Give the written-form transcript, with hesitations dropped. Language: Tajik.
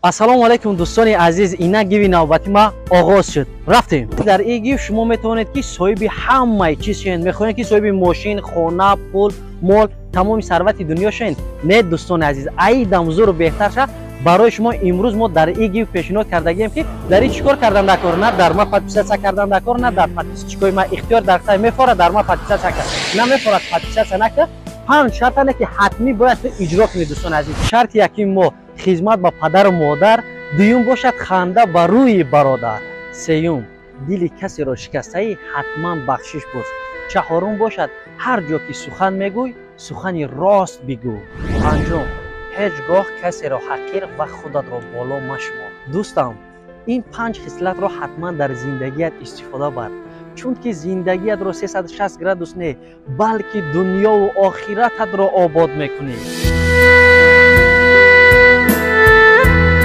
Ассалому алайкум, дӯстони азиз. Инак, гиви навбати ма оғоз шуд. Рафтем. Дар ин гив шумо метавонед, ки соҳиби ҳамаи чиз шавед. Мехоҳед, ки соҳиби мошин, хона, пул, мол, тамоми сарвати дунё шавед? Не, дӯстони азиз, айдам зуру беҳтар ша барои шумо имрӯз мо дар ин гив пешниҳод кардагием, ки дар ин чӣ кор кардан дар кор? На дар ма подписаться кардан дар кор, на дар подписчикои ма. Ихтиёр дар сай. Мефорад дар ма подписаться кард, на мефорад подписаться накард. Панҷ шартане, ки ҳатмӣ бояд ту иҷро кунӣ, дӯстони азиз. Шарти якум мо хизмат ба падару модар, дуюм бошад ханда ба рӯи бародар, сеюм дили касеро шикастаӣ, ҳатман бахшиш пурс, чаҳорум бошад ҳар ҷо ки сухан мегӯй, сухани рост бигӯ, панҷум ҳеҷ гоҳ касеро ҳақир ва худатро боло машумор. Дӯстам, ин панҷ хислатро ҳатман дар зиндагият истифода бар, чунки зиндагиятро 360 градус не, балки дунёву охирататро обод мекунӣ.